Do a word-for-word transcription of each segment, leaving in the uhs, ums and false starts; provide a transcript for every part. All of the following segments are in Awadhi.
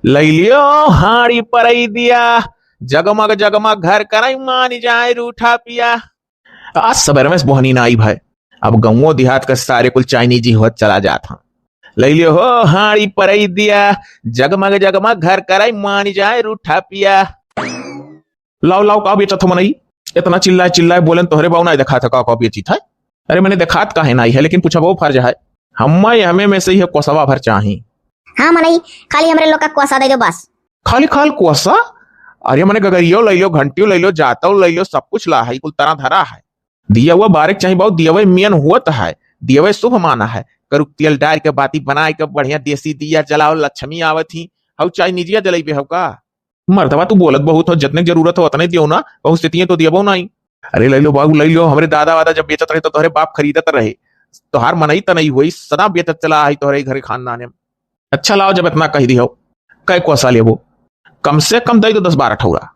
लइ लियो हाड़ी परई दिया, जगमग जगमग घर करई, मान जाए रूठा पिया। आज सबेर में बोहनी ना आई भाई, अब गौवो देहात का सारे कुल चाइनीजी होत चला जात हाँ। लइ लियो हो हाड़ी परई दिया, जगमग जगमग घर करई, मान जाए रूठा पिया। लाओ लाओ, का बेचत हो मनई? इतना चिल्लाए चिल्लाए बोलन, तोहरे बाऊ ना देखात है का, का बेचित है? अरे मने देखात काहे ना है, लेकिन पूछबो फर्ज है। हम्मे हमें में से यह कोसवा भर चाही। हाँ मनई, खाली हमरे लोग का कोसा दे दो बस। खाली खाल कोसा? अरे मने गगरियो लइ लियो, घंटियो लइ लियो, जातौ लइ लियो, सब कुछ ला है, कुल तरह धरा है। दियवा बारेक चाही बाऊ, दियवे मेन होत है, दियवे शुभ माना है। करुक तेल डार के बाती बनाए के बढ़िया देसी दिया जलाओ, लक्ष्मी आवत ही। हऊ चाइनीजिया जलइबे हऊ का? मर्दवा, तू बोलत बहुत हो, जतने जरूरत हो, ओतने दियो ना, बहुत स्थितियाँ तो दियबो नाई। अरे, लइ लो बाबू, लइ लो, हमरे दादा वादा जब बेचत रहे, तो तोहरे बाप खरीदत रहे। तोहार मनई तनई होई, सदा बेचत चला आई तोहरे घर खानदान में। अच्छा, लाओ, जब इतना कह दी हो, कै कोसा लेबो? कम से कम दई दो दस बारह ठौरा।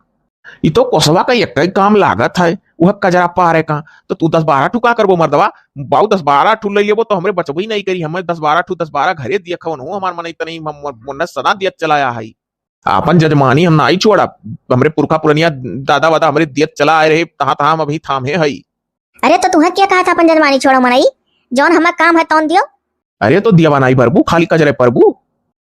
ई तो कोसवा का एक ही काम लागत है, वह कजरा पारे का। तो तू दस बारह ठू का करबो मर्दवा? बाऊ, दस बारह ठू लइ लेबो, तो हमरे बचबो ही नहीं करी। हमें दस बारह ठू, दस बारह घरे दिया खवन हो, हमार मनई तनई, हम, हम, मुन्ना सदा दियत चलाया है। आपन जजमानी हम नाई छोड़ब। हमरे पुरखा पुरनिया दादा वादा हमरे दियत चला आए रहे, तहाँ तहाँ हम अभी थामे हई। अरे तो तुहें क्या कहा था अपन जजमानी छोड़ो मनई? जौन हमार काम है तौन दियो। अरे तो दियवा नाई बरबू, खाली कजरे परबू।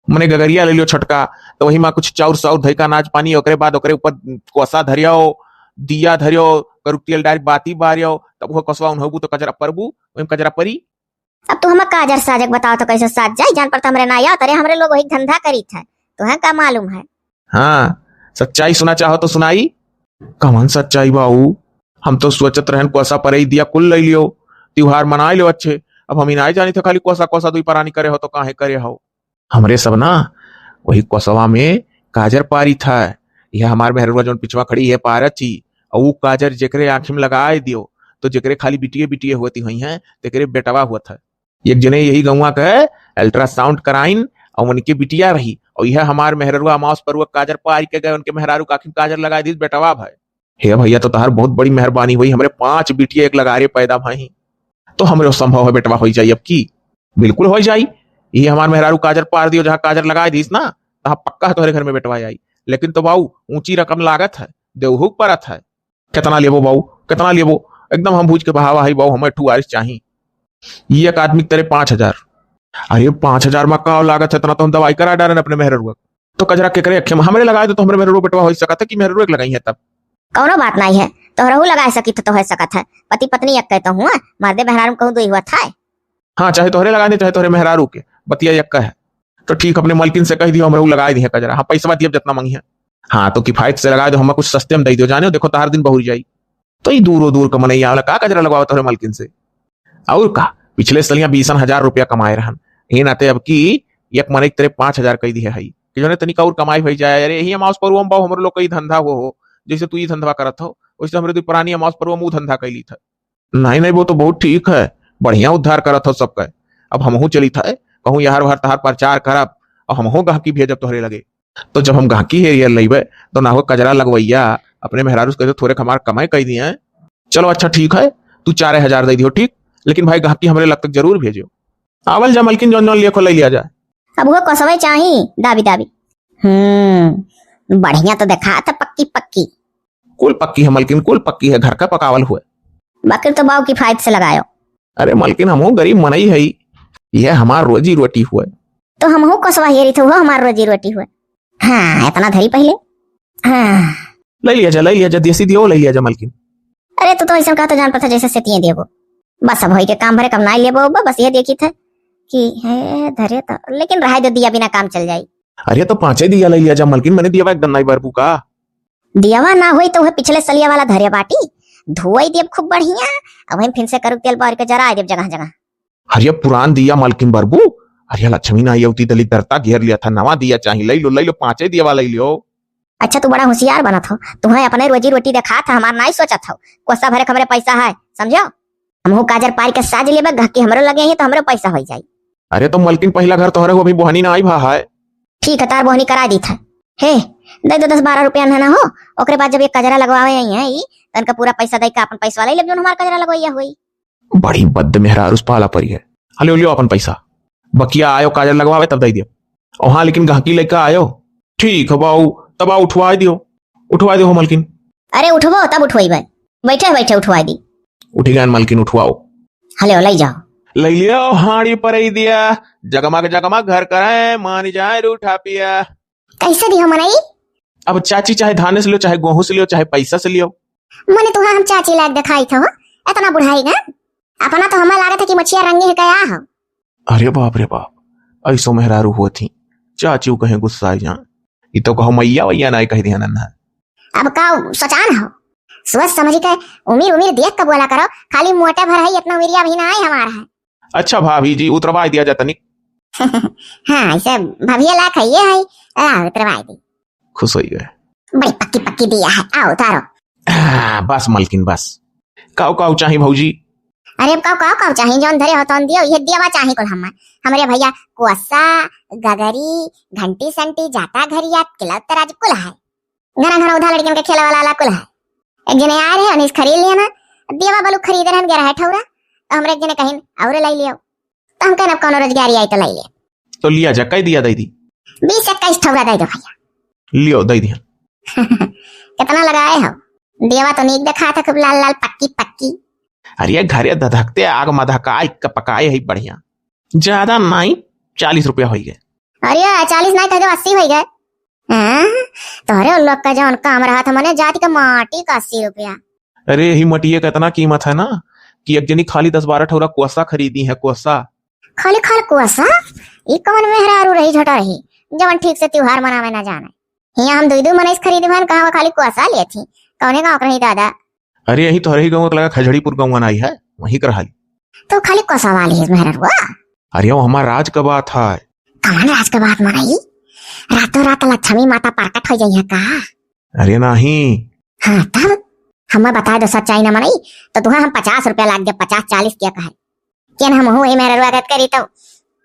मने गगरिया लइ लियो छोटका, तो वही मा कुछ चाउर साउर धइका अनाज पानी, ओकरे बाद ओकरे ऊपर कोसा धरियो, दिया धरियो, करुक तेल डार बाती बारियो, तब वो कोसवा उन्होबू तो कजरा परबू, वही कजरा परी। अब तू हमें काजर साजक बताओ तो कैसे साज जाई? जान पर तो हमरे ना आवत। अरे हमरे लोग वही धंधा करीत है, तुहें का मालूम है? हाँ, सच्चाई सुना चाहो तो सुनाई। कवन सच्चाई बाऊ? हम तो सोचत रहन कोसा परई दिया कुल लइ लियो, त्योहार मनाए लियो अच्छे। अब हम ही नाई जानी थे खाली कोसा कोसा दुई परानी करे हो तो काहे करे हो। हमरे सब ना वही कोसवा में काजर पारी था। यह हमार मेहरुआ जौन पिछवा खड़ी है पारत ही, और वो काजर जेकरे आँखी में लगाए दियो तो जेकरे खाली बिटिये बिटिये होती हुई हैं, तेकरे बेटवा हुआ था। एक जने यही गौवा के अल्ट्रासाउंड कराइन और उनके बिटिया रही, और यह हमार मेहररुआ अमावस परुआ काजर पारी के गए, उनके मेहरारू का आँखी में काजर लगाए दीस, बेटवा भय। हे भैया, तो तहार बहुत बड़ी मेहरबानी हुई, हमरे पांच बिटिया एक लगारे पैदा भई, तो हमरे संभव है बेटवा होई जाई अब की? बिल्कुल होई जाई। ये हमार मेहरारू काजर पार दियो, जहाँ काजर लगाए दीस ना, तहाँ पक्का है तोहरे घर में बेटवा आई। लेकिन तो बाऊ, ऊंची रकम लागत है, देवहू के परत है। कितना लेबो बाऊ, कितना लेबो? एकदम हम भूज के बहावा है बाऊ, हमें ठू वारिस चाही। ये एक आदमी के तरे पाँच हजार। अरे, पाँच हजार में का लागत है, इतना तो हम दवाई करा डारन अपने मेहररुआ। तो कजरा केकरे अखे में? हमरे लगाए दो तो हमरे मेहररुआ बेटवा हो सकत है कि मेहररुआ के लगाई है तब। कौनो बात नहीं है, तोहरहू लगाए सकी तो, तो हो सकत है। पति पत्नी एक तो हुआ, मर्दे मेहरारू कहूँ दुई हुआ था। हाँ, चाहे तोहरे लगाए दे, चाहे तोहरे मेहरारू के, बतिया एक है। तो ठीक, अपने मलकिन से कह दियो, हमरहू लगाए दिहे कजरा। हाँ, पैसवा दियब जितना मंगी है। हाँ, तो किफायत से लगाए दो, हमें कुछ सस्ते में दे दियो, जाने देखो तहार दिन बहुरी जाई। तो ई दूरो दूर का मनई आवला, का कजरा लगवावत तोहरे मलकिन से? और का, पिछले सलिया बीसन हजार रुपया कमाए रहन, ये नाते अब की एक मनई के तरे पाँच हजार कई दिहे हई कि जौने तनिका और कमाई होई जाए। अरे, यही अमावस परुआ में बाऊ हमरे लोग का ई धंधा हो, हो, जैसे तू ई धंधवा करत हो, वैसे हमरे दुई परानी अमावस परुआ में ऊ धंधा कैली था। नहीं, नहीं, वो तो बहुत ठीक है, बढ़िया उद्धार करत हो सबका। अब हमहू चली था, कहूँ यार वार तहार प्रचार करब, और हमहू गहकी भेजब तोहरे लगे। तो जब हम गहकी हेरियर लइबे, तो ना हो कजरा लगवैया, अपने मेहरारू से कह दो, थोड़े हमार कमाई कई दिए। चलो अच्छा ठीक है, तू चार हजार दे दियो, ठीक, लेकिन भाई गहकी हमरे लग तक जरूर भेजियो। आवल जा मलकिन, जौन जौन लिया खो ले लिया जा। अब वो कसवे चाही, दाबी दाबी। हम्म, बढ़िया तो देखा था, पक्की पक्की। कुल पक्की है मलकिन, कुल पक्की है, घर का पकावल हुए। बाकी तो बाऊ किफायत से लगायो। अरे मलकिन, हमहू गरीब मनई हई, यह हमार रोजी रोटी हुए। तो हमहू कसवा हेरी थे, वो हमार रोजी रोटी हुए। हाँ, इतना धरी पहले। हाँ। ले लिया जा, ले लिया जा, देसी दियो, ले लिया जा मलकिन। अरे तू तो ऐसा कहा तो जान पड़ता जैसे सेतिये देबो। बस अब होई के काम भरे कम ना लेबो, ब-, बस ये देखी थे कि है धरे तो, लेकिन रहाई दे, दिया बिना काम चल जाई। अरे तो पाँचे दिया ले लिया जा मलकिन, मैंने दिया एकदम नहीं बरबू का। दियावा ना होई तो वह पिछले सलिया वाला धरे बाटी, धोई देब खूब बढ़िया, अब वहीं फिर से करुक तेल बार के जराई देब जगह जगह। अरे पुरान दिया मलकिन बरबू, अरे लक्ष्मी ना अवती दलित दरता घेर लिया था, नवा दिया चाही, ले लो, ले लो, पाँचे दिया वाला ले लो। अच्छा तू बड़ा होशियार बनत हो, तुम्हें अपने रोजी रोटी देखा था, हमार नाई सोचत हो, कोसा भरे हमरे पैसा है, समझो? हमहू काजर पार के साज लेबे, गहकी हमरो लगे ही तो हमरो पैसा हो जाई। अरे तो मलकिन पहला घर तोहरे हो, अभी बोहनी ना आई भा है। ठीक है, तार बोहनी करा दी था। हे, दे दो दस बारह रुपया ना हो, ओकरे बाद जब ये कजरा लगवावे आई है ई, तो इनका पूरा पैसा दे के अपन पैसा ले लेब, जौन हमार कजरा लगवैया होई। बड़ी बद मेहरारू से पाला परी है। हले लियो अपन पैसा, बकिया आयो काजर लगवावे तब दे दियो। और हाँ, लेकिन गहकी लेके आयो। ठीक है बाऊ, तब आ उठवाइ दियो, उठवाइ दियो हो मलकिन। अरे उठबो तब उठवइबे, बैठे बैठे उठवाइ दी। उठि गएन मलकिन, उठवाओ। हलो, लइ जाओ। लइ लियो हाड़ी परई दिया, जगमग जगमग घर करैं, मानि जाएँ रूठा पिया। कइसे दिहो मनई? अब चाची चाहे धाने से लियो, चाहे गोहूँ से लियो, चाहे पइसा से लियो। मने तुहा हम चाची लायक देखाइत हो, एतना बुढ़ाई गएन। अपना तो हमें लागत है कि मछिया रंगे है कया हो। अरे बाप रे बाप, अइसो मेहरारू होत ही, चाची उ कहें गुस्साइ जाएँ। ई तो कहो मइया वइया नाहीं कहि दिहन है। अब का सचान हो, सोच समझि के उमिर उमिर देख के बोला करो, खाली मोटे भर है, एतना उमिरिया अबहीं नाहीं हमार है। अच्छा भाभी जी, उतरवाइ दिया जा तनिक। हाँ, अइसे भभिया लायक है ये है, आ, उतरवाइ दी। खुश होइ गए। बड़ी पक्की पक्की दिया है, आओ उतारो। आ, बस मलकिन बस। काउ काउ चाही भौजी? अरे अब काउ काउ काउ चाही, जौन धरे हो तौन दियो, ये दियावा चाही कुल हम्मा। हमरे भइया कोसा, गगरी, घंटी संटी, जाता घरिया, किलौत तराजू कुल है। घना घना उधा लड़कियन के खेले वाला आला कुल है। एक जने आए रहे, उन्हीं से खरीद लिया ना। दियावा बलू खरीदे रहन गया रहे ठौरा, तो हमरे एक जने कहिन और लइ लियो। तो हम कहन अब कौनो रोजगारी आई तो लइ ले। तो लिया जा, कई दिया दइ दी? बीस इक्कीस ठौरा दइ दो भइया। लियो, दइ दिया। केतना लगाए हो? दियावा तो नीक देखात है, खूब लाल लाल पक्की पक्की। अरे घरे धधकते आग मधकाई के पकाए है बढ़िया। ज्यादा नाहीं, चालीस रुपया होइ गए। अरे चालीस नाहीं कह दो, अस्सी होइ गए। हाँ, तोहरे लोग का जौन काम रहत है, मने जाति का माटी का अस्सी रुपया। अरे यही मटिया का एतना कीमत है ना कि एक जनी खाली दस बारह ठौरा कोसा खरीदी है, कोसा। खाली खाली कोसा? ई कौन मेहरारू रही, झोटा रही, जवन ठीक से त्योहार मनावे ना जाने। हियाँ हम दुई दुई मनई से खरीदी भन, कहाँ खाली कोसा लेत ही? कौने गाँव के रही दादा? अरे यही तोहरे ही गाँव के लगा खजड़ीपुर गाँव नाई है, वहीं के रहली। तो खाली कोसा वाली है मेहरारू? अरे वो हमार राज का बात है। कौन राज का बात मनई? रातों रात लक्ष्मी माता प्रकट होइ जाई है का? अरे नाहीं। हाँ तब? हमें बताए दो सच्चाई ना मनई, तो तुहा हम पचास रुपया लाग दे, पचास चालीस क्या कहे। केन हमहू वही मेहररुआ गत करी तो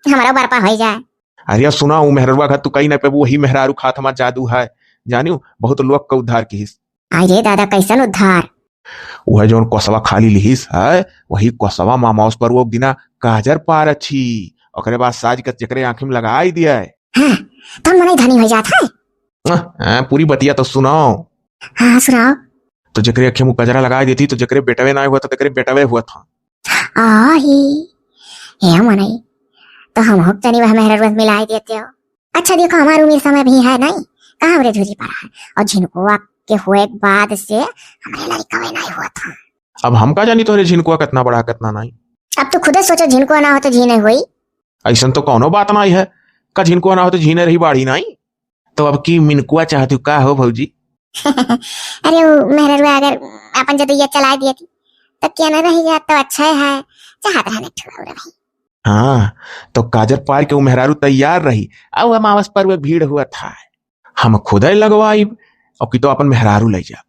हमरो बरपा होइ जाए। अरे सुना, उ मेहररुआ गत तू कई ना पेबू, वही मेहरारू खात हमार जादू है। जानियो, बहुत लोग का उद्धार किहिस। अरे दादा, कैसन उद्धार? वह जौन कोसवा खाली लिहिस है, वही कोसवा मा अमावस पर वो दिना काजर पार अच्छी, ओकरे बाद साज के जेकरे आँखी में लगाई दिया है। हाँ, तब मनई धनी होइ जात है। हाँ, हाँ, पूरी बतिया तो सुनाओ। हाँ, सुनाओ। तो जेकरे अँखी में कजरा लगाई देती, तो जेकरे बेटवे ना हुआ था, तेकरे बेटवे हुआ था। आही, हे मनई, तो हमहू के तनी वह मेहररुआ से मिलाई देते हो। अच्छा देखो, हमार उमिर समय भी है नहीं, कहाँ हमरे झुरी पड़ा है। और झिनकुआ के हुए के बाद से हमरे लड़िकवे नहीं हुआ था। अब हम का जानी तोहरे झिनकुआ कितना बड़ा, कितना नहीं। अब तू खुदे सोचो, झिनकुआ ना हो तो झीने हुई। अइसन तो कौनो बात नाई है, का झिनकुआ ना हो तो झीने रही बाढ़ी नाई? तो अब की मिनकुआ चाहती का हो भौजी? अरे वो मेहररुआ अगर अपन जदुइया चलाए दिया थी, तो क्या न रही जात तो अच्छा है, चाहत रहने ठुआ रही। हाँ, तो काजर पार के वो मेहरारू तैयार रही, अब अमावस पर वो भीड़ हुआ था, हम खुदे लगवाइब, और की तो अपन मेहरारू ले जा।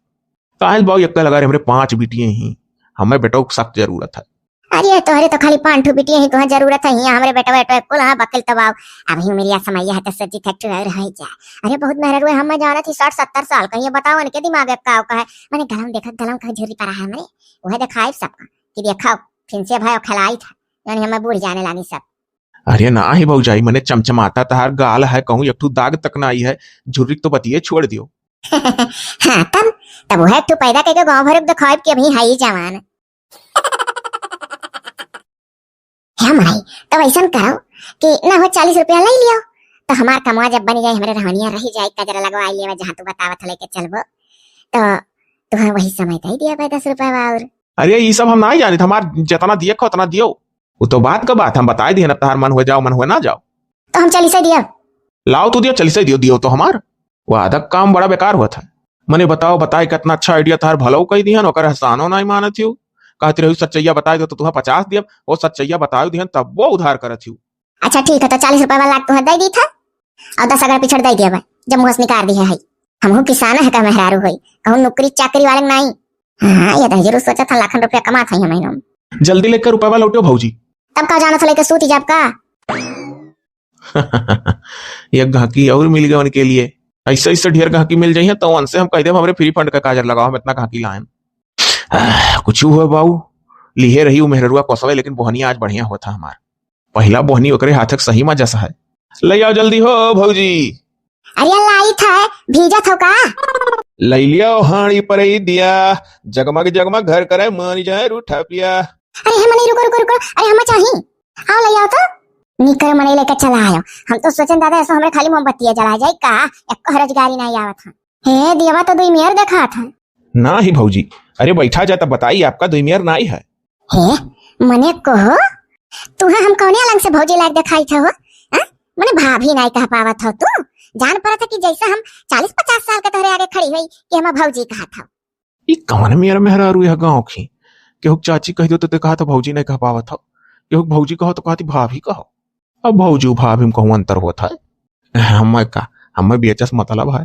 काहे बाऊ, एक्का लगा रे, हमरे पाँच बिटिये ही, हमें बेटो के सख्त जरूरत है। अरे तोहरे तो खाली पाँच ठो बिटिये ही, तुहा जरूरत है, हियाँ हमरे बेटवा, बेटवा कुल हाँ बकिल तबाव। अभी मेरी समैया है तो सज्जी थक ठुआ रह जा। अरे बहुत मेहररुआ हमें जानत ही, साठ सत्तर साल का, ये बताओ इनके दिमाग एक का का है। मैंने गलम देखा, गलम का झुरी पड़ा है हमरे, वह दिखाई सबका कि देखा फिन से भाई खिलाई था, यानी हमें बूढ़ जाने लागी सब। अरे ना ही भौजाई, मने चमचमाता तहार गाल है, कहूँ एक ठो दाग तक ना आई है, झुर्री तो बतिये छोड़ दियो। हाँ तब, तब वह एक ठो पैदा करके गाँव भर के दिखाए कि अभी है ही जवान। हे माई, तब ऐसन करो कि ना हो चालीस रुपया ले लियो, तो हमार कमवा जब बन जाए, हमरे रहनिया रह जाए, कजरा लगवा लियो, जहाँ तू बतावत लेके चलबो, तो तुहां वही समय दे दिया भाई दस रुपया और। अरे ई सब हम ना जानित, हमार जितना दिए को उतना दियो। वो तो बात का बात, हम बताए दिए ना, तहार मन हुए जाओ, मन हुए ना जाओ। तो हम चालीसे दिया। लाओ तू दियो, चालीसे दियो, दियो तो हमार। वो आधा काम बड़ा बेकार हुआ था। मने बताओ, बताए कितना अच्छा idea तहार, भलो कही दिहन, ओकर एहसानो नाई मानत हियो। कहती रही सच्चैया बताए दो तो तुहा पचास दियब, वो सच्चैया बताए दिहन तब वो उधार करत हियो। अच्छा ठीक है, तो चालीस रुपया वाला तुहा दे दी था और दस अगर पिछड़ दे दिया भाई, जब मुँह से निकाल दिया है। हमहू किसान है का मेहरारू होई, कहूँ नौकरी चाकरी वाले नाई। हाँ, ये तो जरूर सोचा था, लाखन रुपया कमात है महीनों में। जल्दी लेकर रुपया लौटो भौजी। तब का जाना था लेके सूत जाब का? एक गहकी और मिल गए उनके लिए। ऐसे ऐसे ढेर गहकी मिल जाई है तो उनसे हम कह देब हमरे free fund का काजर लगाओ, हम इतना गहकी लाएन। आह, कुछ हुआ बाऊ, लिहे रही उ मेहररुआ कोसवे, लेकिन बोहनी आज बढ़िया होता हमार। पहिला बोहनी ओकरे हाथ के सही मा जस है। ले आओ जल्दी हो भौजी। अरे लाई है, भीजत हो का? लइ लियो हांड़ी परई दिया, जगमग जगमग घर करे, मान जाए रूठा पिया। अरे हे मनई, रुको, रुको, रुको, अरे हमें चाही, आओ लइ आओ तो। निकर मनई लेके चला आयो। हम तो सोचन दादा, ऐसो हमरे खाली मोमबत्तिया जला जाई का, एको रोजगारी नाहीं आवत है। हे दियवा तो दुई मेर देखात है। ना ही भौजी, अरे बैठा जा तब बताई, आपका दुई मेर नाहीं है। हे, मने कहो, तुहा हम कौने अलंग से भौजी लायक देखाई था हो? हाँ? मने भाभी नाहीं कह पावत हो तू? जान पड़त है कि जैसे हम चालीस पचास साल के तोहरे आगे खड़ी हुई कि हम भौजी कहा था। ई कौन मेर मेहरारू यह गाँव की? केहू के चाची कह दो तो ते कहा था भौजी नाहीं कह पावत हो, केहू के भौजी कहो तो कहती भाभी कहो। अब भौजी भाभी में कहूँ अंतर होत है? हमें का, हमें बेचस मतलब है,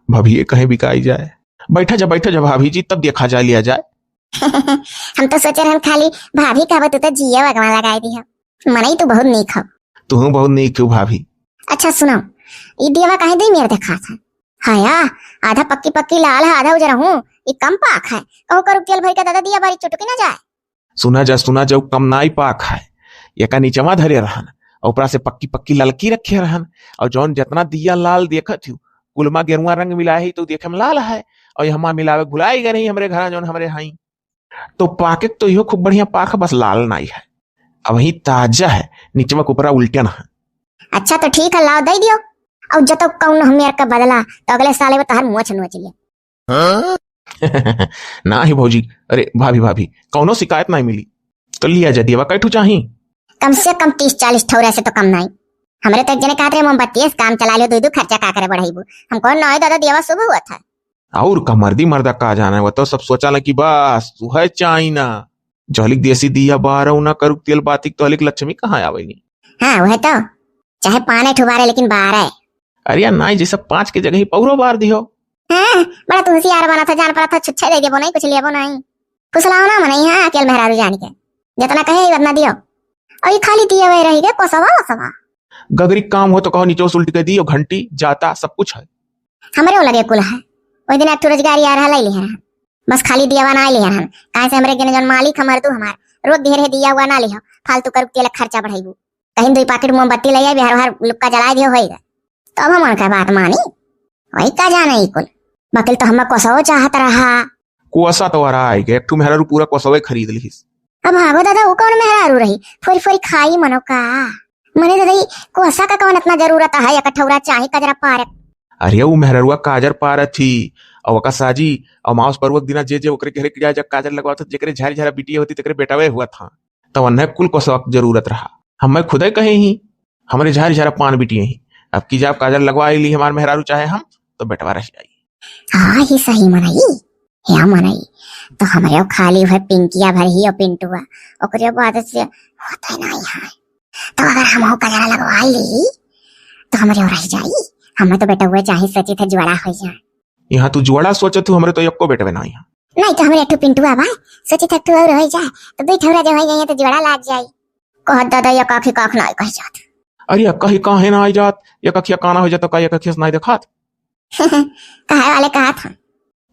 भाभी ये कहे बिकाई जाए। बैठा जा, बैठा जा भाभी जी, तब देखा जाए, लिया जाए। हम तो सोचे रहन खाली भाभी कहबो, तू तो जियो अगवा लगाई दी हो। मनई तू बहुत नीक हो। तू बहुत नीक हो भाभी। अच्छा सुनो, ई दियवा काहे दुई मेर देखात है? हया, आधा पक्की पक्की लाल है, आधा उजरा हूँ। ई कम पाक है, कहूँ करू तेल भर के दादा दिया बारी चुटकी ना जाए। सुना जा, सुना जा, उ कम नाई पाक है, एका निचवा धरे रहन, और ऊपरा से पक्की पक्की ललकी रखे रहन, और जौन जितना दिया लाल देखत हूँ, कुलमा गेरुआ रंग मिला है तो देखे में लाल है, और हमा मिलावे भुलाई गए नहीं हमरे घर जौन हमरे हई। तो पाके तो इहो खूब बढ़िया पाक है, बस लाल नाई है, अब ही ताजा है, निचवा के ऊपरा उल्टन है। अच्छा तो ठीक है, लाओ दे दियो, और जतो कौन हमें का बदला तो अगले साले वो तहर मोछ नोच लिया। हाँ? ना ही भौजी, अरे भाभी, भाभी, कौनो शिकायत नाहीं मिली। तो लिया जा दियवा, कै ठू चाही? कम से कम तीस चालीस ठौरा से तो कम नाहीं। हमरे तो एक जने कहत रहे, मोमबत्ती से काम चला लियो, दू दू खर्चा का करे बढ़ाईबू। हम कौन नाहीं दादा, दियवा शुभ हुआ था। और का मर्दी मर्दा का जाने, वो तो सब सोचा ना कि बस तू है चाइना। जहलिक देसी दिया बारह ना करुक तेल बातिक तहलिक लक्ष्मी कहाँ आवेली? हाँ, वह तो चाहे पाने ठुबारे लेकिन बारह। अरे यार, नाई जैसे पाँच के जगह ही पौरो बार दियो। हाँ, बड़ा तू होशियार बना था, जान पड़ा था, छुच्छे दे देबो नाई, कुछ लेबो नाई। फुसलाओ ना मनई, हाँ, अकेल मेहरारू जान के। जितना कहे उतना दियो। और ये खाली दिए हुए रही रे, कोसवा, ओसवा। गगरी काम हो तो कहो, नीचे उल्टी कर दियो, घंटी, जाता, सब कुछ है। हमरे वो लगे कुल है। वही दिन एक ठो रोजगारी आ रहा, ले लिया। बस खाली दियावा ना ले हन, काहे से हमरे गने जौन मालिक हमार तू हमार रोज दिहे रहे दिया हुआ ना लिहो, फालतू करू तेल खर्चा बढ़ाईबू। कहीं दुई पाकिट मोमबत्ती ले आई, बिहार हर लुक्का जलाए दियो होई गए। तब हम उनका बात मानी, वही का जाने ई कुल। बकिल तो हमें कोसो चाहत रहा। कोसा तो आ रहा है, एक ठू मेहरारू पूरा कोसवे खरीद लिहिस। अब भागो दादा, वो कौन मेहरारू रही, फोरी फोरी खाई मनो का। मने दादा, ई कोसा का कौन इतना जरूरत है, एक ठौरा चाही कजरा पारक। अरे, उ मेहररुआ काजर पारत थी, अउ ओका साजी, अउ माउस परुआ के दिना जे जे ओकरे के हरे किया जब काजर लगवावत, जेकरे झारी झारा बिटिया होती, तेकरे बेटावे हुआ था। तब अन्हे कुल कोसवा के जरूरत रहा। हमें खुदे कहे ही, हमरे झारी झारा पान बिटिया ही। अब की जाब काजर लगवा ली हमार मेहरारू चाहे हम, तो बेटवा रह जाई। हाँ, ही सही मनई, हे मनई, तो हमरे खाली हुए पिंकिया भर ही और पिंटुआ, ओकरे बाद से होते नहीं है। तो अगर हम हो कजरा लगवा ली, तो हमरे रह जाई। हमें तो बेटवा चाहे सोची थे जुआड़ा हो जाए। यहाँ तू जुआड़ा सोचत हूँ, हमरे तो एको बेटवे ना यहाँ। नहीं तो हमरे एक ठो पिंटुआ बा, सोची थे एक ठो और हो जाए, तो दो ठौरा जो हो जाए तो जुआड़ा लाग जाए। कहत दादा, ये काखी काख ना कह जात। अरे, ये कही काहे ना आई जात? ये कखिया काना हो जात, तो का ये कखिया से नहीं देखात? कहे वाले कहा था।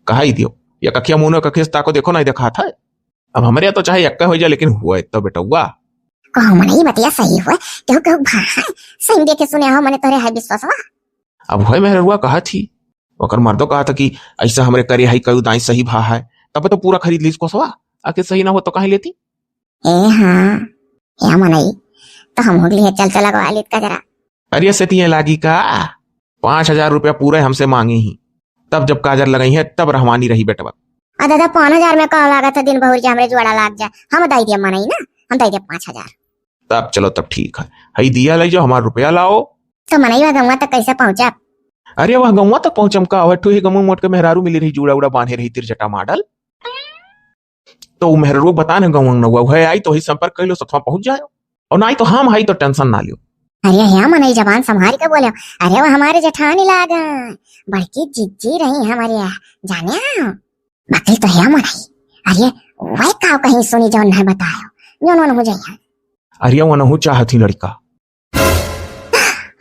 कहा ही दियो, ये कखिया मुनो कखिया से ताको देखो नहीं देखात है। अब हमरे तो चाहे यक्का हो जाए, लेकिन हुआ तो बेटौआ। कहो मनई, बतिया सही हुआ, केहू केहू भा है, सही देखे सुने हो, मने तोरे है विश्वासवा। अब होए मेहररुआ कहा थी, ओकर मर्दो कहा था कि ऐसा हमरे करे है, कयू दाई सही भा है, तब तो पूरा खरीद लीस कोसवा, आके सही ना हो तो काहे लेती? ए हाँ, ए मनई, तो हम हुगली है, चल चल लगवा लीत कजरा। अरे सतिये लागी का? पाँच हजार रुपया पूरे हमसे मांगी ही, तब जब काजर लगाई है तब रहवानी रही बेटवा। आ दादा, पाँच हजार में का लागत है, दिन बहुरिया हमरे जुआड़ा लाग जाए, हम दई दिया मनई ना, हम दई दिया पाँच हजार। तब चलो, तब ठीक है, हई दिया ले जाओ, हमार रुपया लाओ। तो मनई वह गौवा तक कैसे पहुँचब? अरे वह गौवा तक पहुँचम का, वह ठूहे गमू मोट के मेहरारू मिली रही, जूड़ा उड़ा बांधे रही, तिरजटा मॉडल। तो उ मेहररुआ बता न गौवा नौवा, वह आई तो ही संपर्क कर लो, सथवा पहुँच जाओ। और नाई तो हम हई तो tension ना लियो। अरे ह्या मनई, जबान संभारी के बोले। अरे वो हमारे जेठानी लागन, बड़की जिज्जी रही हमारे यहाँ, जाने आओ। बकरी तो ह्या मनई। अरे वह काव कहीं सुनी जौन नहीं बतायो, जौन वन हो जाइए। अरे वो नहु चाहत ही लड़का।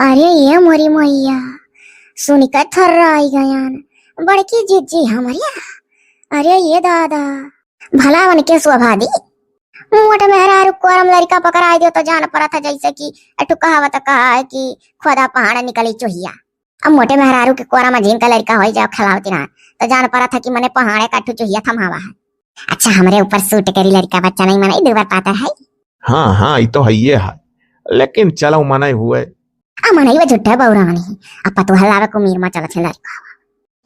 अरे ये मोरी मैया, सुनी के थर्राई गयान, बड़की जिज्जी हमारे यहाँ। अरे ये दादा, भला उनके शोभा दी। मोट मेहरारू कोरम लड़का पकड़ाई दियो तो जान पड़ा था जैसे कि एठू कहावत कहा है कि खोदा पहाड़ निकली चोहिया। अब मोटे मेहरारू के कोरा में झिन का लड़का होई जाओ खेलावती ना, तो जान पड़ा था कि मने पहाड़े का ठू चुहिया थमावा है। अच्छा, हमरे ऊपर सूट करी लड़का बच्चा नहीं मनई, दू बार पातर है। हाँ, हाँ, ई तो हइये है, लेकिन चलो मनई हुए। आ मनई वो झूठे बौरान ही, अब पतुआ लावे को मीर में चलत है लड़का।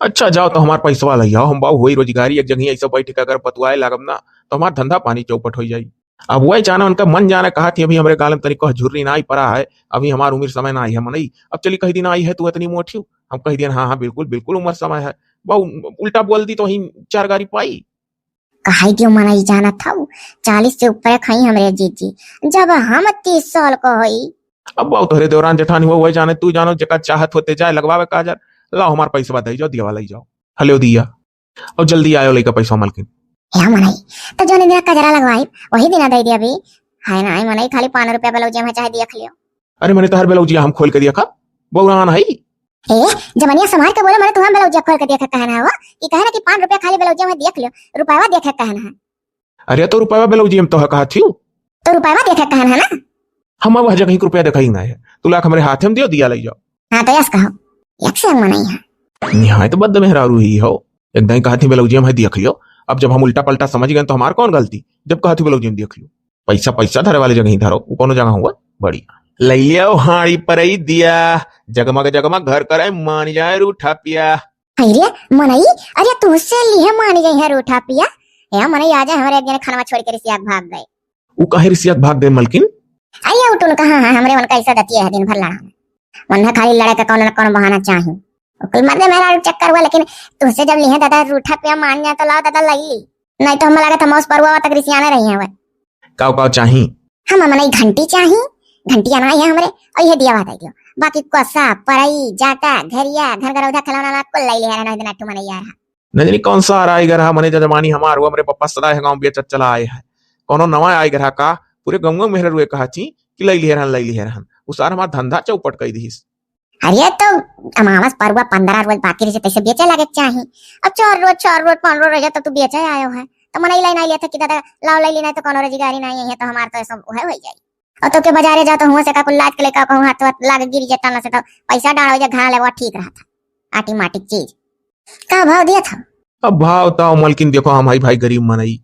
अच्छा, जाओ तो हमार पैसवा लइ जाओ, हम बाऊ होई रोजगारी, एक जगह ऐसे बैठ के अगर पतुआए लागब ना, तो हमार धंधा पानी चौपट हो जाई। अब वही जाने उनका मन जाने कहा थी, अभी हमरे गाल में तनी कह झुर्री ना आई पड़ा है, अभी हमार उम्र समय ना आई है मनई। अब चली कही दिन आई है तू इतनी मोटी, हम कही दिन हाँ, हाँ, बिल्कुल, बिल्कुल उम्र समय है। बाऊ उल्टा बोल दी तो वही चार गारी पाई। कहाई दियो मनई जानत हऊ, चालीस से ऊपर खाई हमरे जीजी, जब हम तीस साल को होई। अब बाऊ तोहरे देवरान जेठानी हुआ, वही जाने, तू जानो, जेका चाहत होते जाए लगवावे काजर। लाओ हमार पैसवा दे जाओ, दियावा लइ जाओ। हलो दिया, और जल्दी आयो लइका पैसा मलकिन। हे मनई, तो जौन दिना कजरा लगवाई, वही दिना दे दिया भी। हाय ना, हाय मनई, खाली पाँच रुपया ब्लाउज में चाहे देख लियो। अरे मने तोहर ब्लाउजिया हम खोल के देखा, बौरान है। ए, जबनिया संभाल के बोले, मने तुहां ब्लाउजिया खोल के देखे कहना है वो, कि कहे ना कि पाँच रुपया खाली ब्लाउजिया में देख लियो, रुपया देखे कहना है। अरे तो रुपया ब्लाउजिया में तो कहा थी। तो रुपया देखे कहना है ना? हम अब हर जगह रुपया देखा ही ना है, तू लाख हमरे हाथ में दियो, दिया लइ जाओ। हाँ, तो यस कहो, एक से एक मनई है। निहायत बद मेहरारू ही हो, एकदम ही कहा थी ब्लाउजिया में देख लियो। अब जब हम उल्टा पलटा समझ गए तो हमार कौन गलती, जब कहा थी ब्लाउजिया में देख लियो। पैसा, पैसा धरे वाली जगह ही धरो, वो कोनो जगह हुआ बड़ी। लइ लियो हाड़ी परई दिया, जगमग जगमग घर करे मान जाए रूठा पिया। अरे मनई, अरे तुहसे लिहे मान जाए है रूठा पिया। ए मनई, आ जाए हमरे एक जने खनवा छोड़ के रिसिया के भाग गए। उ काहे रिसिया के भाग गए मलकिन? अरे उठुन कहाँ है, हमरे उनका ऐसा दतिया है दिन भर लड़ा। उन्हें खाली लड़े का कौन न कौन बहाना चाही। कुल मर्दे मेहरारू चक्कर हुआ, लेकिन तुहसे जब लिहे दादा रूठा पिया मान जाए तो लाओ दादा लई ली। नहीं तो हम लागत हम उस परुआ तक रिसियाने रही हैं। काव काव चाही? हम मनई घंटी चाही, घंटी आना है हमरे, और ये दिया बात है दियो। बाकी कोसा, परई, जाटा, घरिया, घरघरौधा खिलौना ला कुल लई लिहे रहना इतना टू मनई यार। नजनी कौन सा आई घर है, मने जजमानी हमार हुआ, हमरे पप्पा सदा है गाँव बेचत चला आए है। कोनो नवा आई घर है का? पूरे गाँव में मेहरारू कहा थी कि लई लिहे रहन, लई लिहे रहन। उ सार हमार धंधा चौपट कई दिहिस। अरे तो अमावस परुआ पंद्रह रोज बाकी रहे तैसे बेचे लागे के चाही। अब चार रोज, चार रोज, पाँच रोज रह जाता तू बेचे आयो है। तो मनई लाई नहीं लेता कि दादा लाओ लई ली, नहीं तो कोनो रोजगारी नहीं है, तो हमार तो ऐसा है हो जाई। और तो के बाजारे जाओ तो हुआ से का कुल लाद के लेकर कहूँ हाथ वाथ लाग गिर जाता ना से तो पैसा डाल हो जा घा लेवा ठीक रहा था। आटी माटी चीज। का भाव दिया था? अब भाव ताव मलकिन देखो हम हई भाई गरीब मनई।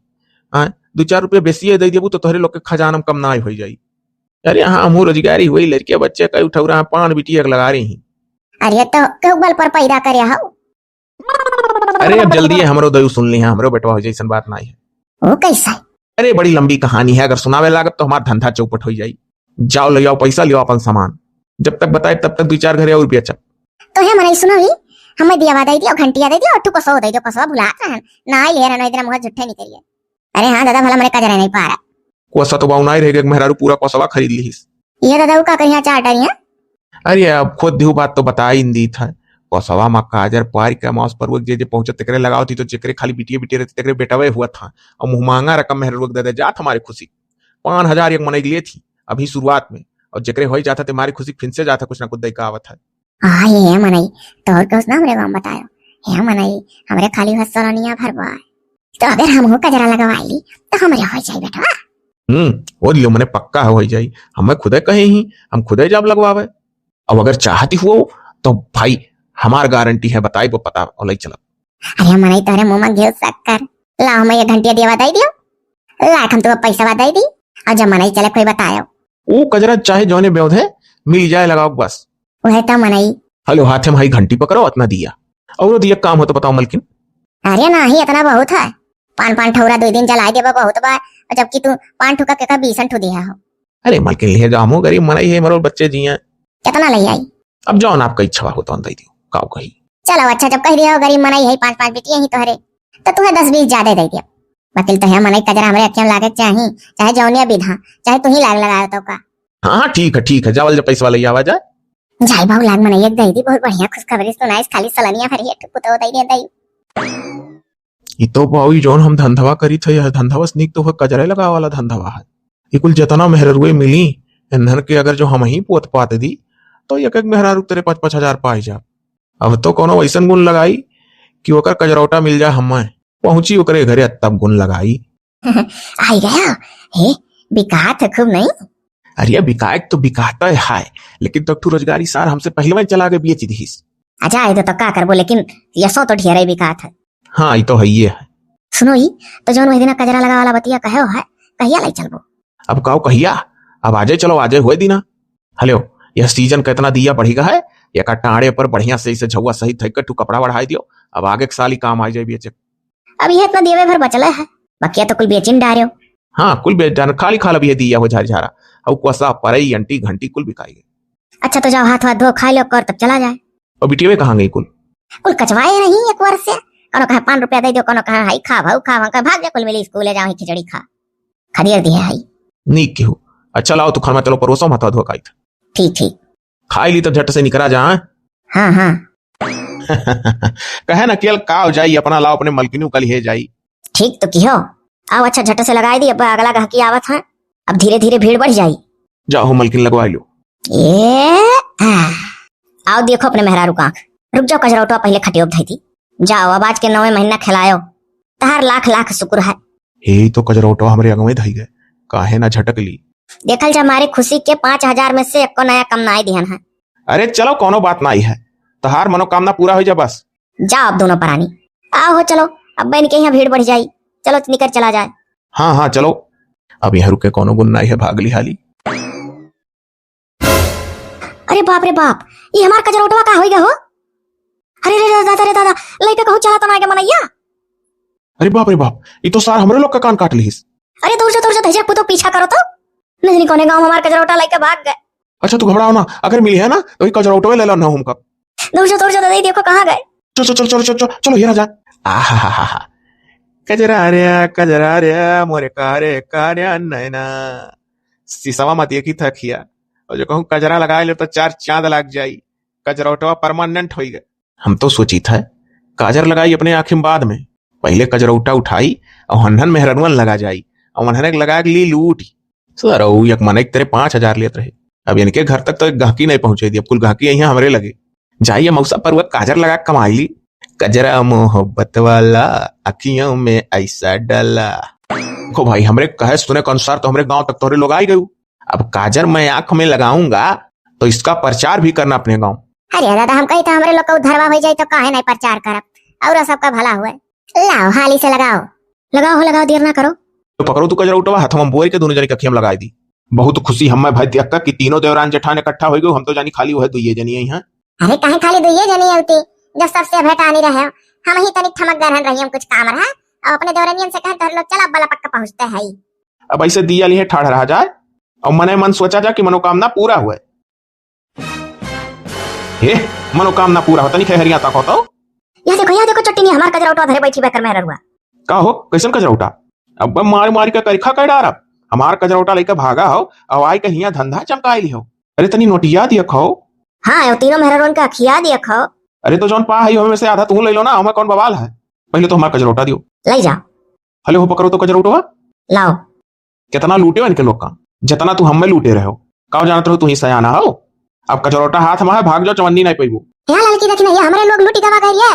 हाँ, दो चार रुपया बेसी दे देबू तो तोहरे लोग के खजाना में कम ना हो जाई। अरे हाँ, हमहू रोजगारी हुई, लड़के बच्चे कई उठौरा हैं, पान बिटिया के लगा रही हैं। अरे तो केहू बल पर पैदा करे हऊ? अरे अब जल्दी है, हमरो दयू सुन ली है, हमरो बेटवा हो जाए, ऐसन बात ना है। वो कैसा है? अरे बड़ी लंबी कहानी है, अगर सुनावे लागब तो हमार धंधा चौपट हो जाई। जाओ ले आओ पैसा, लियो अपन सामान, जब तक बताए तब तक दो चार घरे और बेचब। तो हे मनई सुनो ही, हमें दियावा दे दियो, घंटिया दे दियो, और तू कसो दे दियो, कसवा भुलात रहन, ना आई ले रहन, इतना मुँह झूठे नहीं करिए। अरे हाँ दादा, भला मने कजरा नहीं पा रहा। कोसा तो बाऊ नाई रह गए, मेहरारू पूरा कोसवा खरीद लीस। ये दादा, वो का करिया चार डरिया? अरे अब खुद दिहू बात तो बता ही दी था। कोसवा मा काजर पार के मांस पर वो जे जे पहुंचत तेकरे लगावत ही, तो जेकरे खाली बिटिया बिटिया रहती तेकरे बेटवे हुआ था। और मुँह मांगा रकम मेहरारू दे दे जात हमारी खुशी। पाँच हजार एक मनई ले थी अभी शुरुआत में, और जेकरे हो ही जाता ते मारी खुशी फिर से जाता कुछ ना कुछ दे का आवत है। आ, ये मनई, तोर के उसना हमरे गाँव बतायो। हे मनई, हमरे खाली हुआ सलोनिया भर बा। तो अगर हमहू कजरा लगवाई ली, तो हमरे हो जाई बेटवा। हम्म, हो लियो, मने पक्का हो जाई। हमें खुदे कहे ही, हम खुदे जाब लगवावे। अब अगर चाहती हुओ, तो भाई, हमार गारंटी है, बताई वो पता और ले चलब। अरे मनई, तोरे मुंह में घिउ शक्कर। ला, हमें ये घंटिया दियावा दे दियो। ला, हम तो पैसा दे दी। और जब मनई चले कोई बतायो। वो कजरा चाहे जौने ब्योध है, मिल जाए लगाओ बस। वह तो मनई। हेलो, हाथे में हाई घंटी पकड़ो, इतना दिया। और दिया काम हो तो बताओ मलकिन। अरे नाही, इतना बहुत है। पान पान ठौरा दो दिन जलाई देबा बहुत बा, और जबकि तू पान ठुका के का बीसन ठु दिया हो। अरे मलकिन, ले जाओ, हमहू गरीब मनई है, मरो बच्चे जिया। कितना ले आई? अब जौन आपका इच्छा हो तो दे दियो, काव कही। चलो अच्छा, जब कह दिया हो गरीब मनई है, पाँच पाँच बिटिया ही तोहरे, तो तुम्हें दस बीस ज्यादा दे दिया। वकील तो है मनई कजरा हमरे अखियां लागे चाही, चाहे जौनिया विधा, चाहे तू ही लाग लगाओ तो का। हाँ, हाँ, ठीक है, ठीक है, जावल जब पैसा वाला आवा जाए। जाई बाबू, लाग मनई एक दे दी, बहुत बढ़िया खुशखबरी सुनाइस, खाली सलनिया भरी है, पुतो दे दे दई। ई तो बाऊ, ई जौन हम धंधवा करी थे, यह धंधवा से नीक तो हुआ कजरे लगावे वाला धंधवा है। ई कुल जतना मेहररुए मिली, इन्हन के अगर जो हम ही पोत पात दी, तो एक एक मेहरारू तेरे पाँच पाँच हजार पाई जा। अब तो कोनो वैसन गुण लगाई कि ओकर कजरौटा मिल जाए हमें। पहुंची ओकरे घरे तब गुण लगाई। आई गया। हे, बिकात है खूब नहीं? अरे बिकाए तो बिकाता है, लेकिन तो ठू रोजगारी सार हमसे पहले ही चला के बेच दीस। अच्छा, ये तो, तो का करबो, लेकिन यसो तो ढेरे बिकात है। हाँ, ई तो हइये है। सुनो ई, तो जौन वही दिना कजरा लगावे वाला बतिया कहे हो है, कहिया लाई चलबो? अब काऊ कहिया? अब आजे चलो, आजे होए दिना। हलो, यह सीजन का इतना दिया बढ़ी गा है, एका टाँड़े पर बढ़िया से इसे झउआ सहित धइ के ठू कपड़ा बढ़ाई दियो, अब आगे के साल ही काम आ जाए बेचे। अब ये इतना दियवे भर बचले है, बकिया तो कुल बेचिन डार्यो। हाँ, कुल बेच डार, खाली खाल अब ये दिया हो झारी झारा, अब कोसा परई अंटी घंटी कुल बिकाई गए। अच्छा, तो जाओ, हाथ वाथ धो, खाई लो कर, तब चला जाए। और बिटियवे कहाँ गई कुल? कुल कचवाए रही एक वर्ष से, कौनो कहे पाँच रुपया दे दो, कौनो कहे हाई खा, भाऊ खा, वहाँ कहे भाग जा, कुल मिली स्कूल ले जाओ, ही खिचड़ी खा, खदेड़ दिए हाई। नीक केहू। अच्छा लाओ, तू खाना चलो परोसो, हाथ वाथ धो खाई। ठीक, ठीक। खाई ली तो झट से निकरा जा। हाँ, हाँ। कहे ना केल काव जाई, अपना लाओ अपने मलकिनू का लिहे जाई। ठीक तो किहो। आओ अच्छा झट से लगाई दी, अब अगला गहकी आवत है, अब धीरे धीरे भीड़ बढ़ जाई। जाओ हो मलकिन लगवाई लो। ए, आ। आओ देखो अपने मेहरारू का आँख। रुक जाओ कजरौटवा पहले खटियोप धई दी। जाओ अब आज के नौवे महीना खिलायो। तहार लाख लाख शुक्र है। हे तो कजरौटवा हमरे अगवे धई गए, काहे ना झटक ली। देखल जा, हमारी खुशी के पाँच हजार में से एको नया कम नाई दिहन है। अरे चलो, कोनो बात नाई है, तहार मनोकामना पूरा हो जा बस। जाओ अब दोनों परानी, आओ हो चलो, अब बहन के यहाँ भीड़ बढ़ जाई, चलो निकर चला जाए। हाँ हाँ चलो, अब यहाँ रुके कोनो गुन नाई है, भाग ली हाली। अरे बाप रे बाप, ये हमार कजरौटवा का होई गा हो? अरे रे रे दादा रे दादा, लइका कहूँ चला तो ना आगे मनैया। अरे बाप रे बाप, ये तो सार हमरे लोग का कान काट लिहिस। अरे दूर जो, दूर जो, धैजा पुतो पीछा करो तो। नहीं कौने गाँव हमार कजरौटा लइका भाग गए। अच्छा तू घबराओ ना, अगर मिली है ना तो ये कजरौटवे ले लो ना हमका। दूर जो, दूर जो, दादा देखो कहाँ गए। चलो चलो चलो चलो चलो चलो, ये रह जा। आहा हा हा हा। कजरा रे, कजरा रे, मोरे कारे कारे नैना। शीशवा मत देखी थकिया, और जो कहूँ कजरा लगा ले तो चार चांद लाग जाई। कजरौटवा परमानेंट होई गए। हम तो सोची था काजर लगाई अपने आँखी में बाद में, पहले कजरौटा उठाई और हन्हन मेहरनुअन लगा जाई, और हन्हन के लगा के ली लूटी। सरऊ एक मनई के तेरे पाँच हजार लेत रहे, अब इनके घर तक तो एक गहकी नहीं पहुँचे दी, अब कुल गहकी यहाँ हमरे लगे। जाइए मौसा परुआ काजर लगा के कमाई ली। कजरा मोहब्बत वाला अखियों में ऐसा डाला। देखो भाई, हमरे कहे सुने के अनुसार तो हमरे गांव तक तोहरे लोग आई गयू। अब काजर मैं आंख में लगाऊंगा तो इसका प्रचार भी करना अपने गांव। अरे दादा, हम कही तो हमरे लोग का उधरवा हो जाए तो काहे नहीं प्रचार करब, और सबका भला हुए। लाओ हाली से लगाओ। लगाओ हो लगाओ, देर ना करो। तो पकड़ो तू कजरौटवा, हाथवा में बोर के दोनों जने के अखिया में लगाई दी। बहुत खुशी हमें भाई देख कर कि तीनों देवरान जेठान इकट्ठा हो गए, हम तो जानी खाली वह दुइये जनी है यहाँ। अरे काहे खाली दुइये जनी होती, जब सबसे भेटानी रहे, हम ही तनिक ठमक गए रहन रही, हम कुछ काम रहा, और अपने देवरनियन से कहे तोहरे लोग चला बला पक्का पहुँचते है। अब ऐसे दिया लिए ठाढ़ रहा जाए और मने मन सोचा जा कि मनोकामना पूरा हुए। हे, मनोकामना पूरा होता नहीं, खैहरिया तक होता। यह देखो, यह देखो, चट्टी नहीं, हमार कजरौटा धरे बैठी बेकर मेहररुआ। का हो, कैसन कजरौटा? अब मार मार के करिखा कर डारब। हमार कजरौटा लेके भागा हो, अब आई के हियां धंधा चमकाई ली हो। अरे तनी नोटिया दिया खाओ। हाँ, यो तीनों मेहररुअन के अखिया दिया खाओ। अरे तो जौन पा है, हमें से आधा तू ले लो ना, हमें कौन बवाल है? पहले तो हमार कजरौटा दियो। ले जा। हले हो पकड़ो तो कजरौटवा। लाओ। कितना लूटे हो इनके लोग का, जितना तू हमें लूटे रहे हो। का जानत रहो तू ही सयाना हो? अब कचरौटा हाथ में है, भाग जाओ, चवन्नी नहीं पैबू। हे ललकी देखी नहीं, हमरे लोग लूटी गवा गए रे।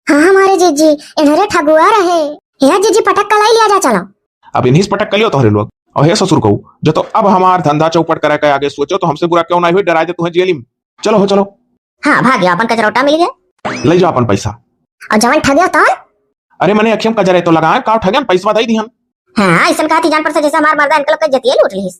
हाँ, हमारे जीजी, इन्हरे ठगुआ रहे। हे जीजी, पटक कलाई लिया जा, चलो। अब इन्हीं से पटक कर लियो तोहरे लोग। और हे ससुर कहू, जो तो अब हमार धंधा चौपट करे के आगे सोचो तो हमसे बुरा क्यों नहीं हुई, डराए दे तुम्हें जेली में। चलो हो, चलो। हाँ, भाग गया, अपन कचरौटा मिल गया। ले जाओ अपन पैसा। और जवन ठगे तो? अरे मने अखियम कजरे तो लगाए, का ठगे, पैसा दे दिहन। हाँ, ऐसन कहती जान पर से जैसे हमार मर्दा इनके लोग के जतिये लूट लिहिस।